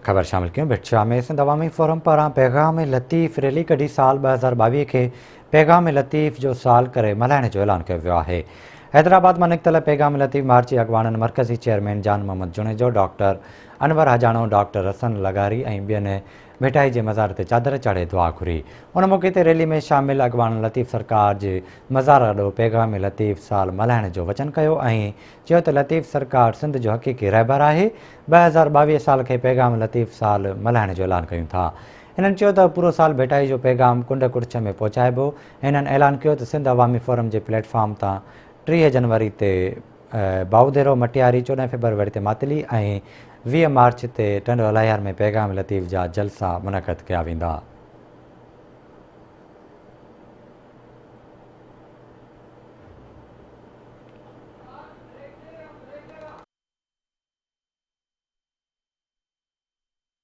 خبر شامل ڪيون ڀٽ شاهه ۾ سنڌ عوامي فورم پاران پيغام لطيف ريلي ڪڍي سال 2022 کي پيغام لطيف جو سال ڪري ملهائڻ جو اعلان ڪيو ويو آهي. حيدرآباد مان نڪتل پيغام لطيف مارچ جي اڳواڻن مرڪزي chairman Jan Muhammad Junejo, doctor Anwar Hajano, doctor Hassan لغاري ۽ ٻين ڀٽائي جي مزار تي چادر چاڙهي دعا گهري. ان موقعي تي ريلي ۾ شامل اڳواڻن لطيف سرڪار جي مزار آڏو پيغام لطيف سال ملهائڻ جو وچن ڪيو ۽ چيو ته لطيف سرڪار سنڌ جو حقيقي رهبر آهي، 2022 سال کي پيغام لطيف سال ملهائڻ جو اعلان ڪيون ٿا. هنن چيو ته پورو سال ڀٽائي جو پيغام ڪنڊ ڪڙڇ ۾ پهچائبو. هنن اعلان ڪيو ته سنڌ عوامي فورم جي پليٽ فارم تان 30 جنوري تي بائوديرو، مٽياري، 14 فيبروري تي ماتلي ۽ 20 مارچ تي ٽنڊو الهيار ۾ پيغام لطيف جا جلسا منعقد ڪيا ويندا.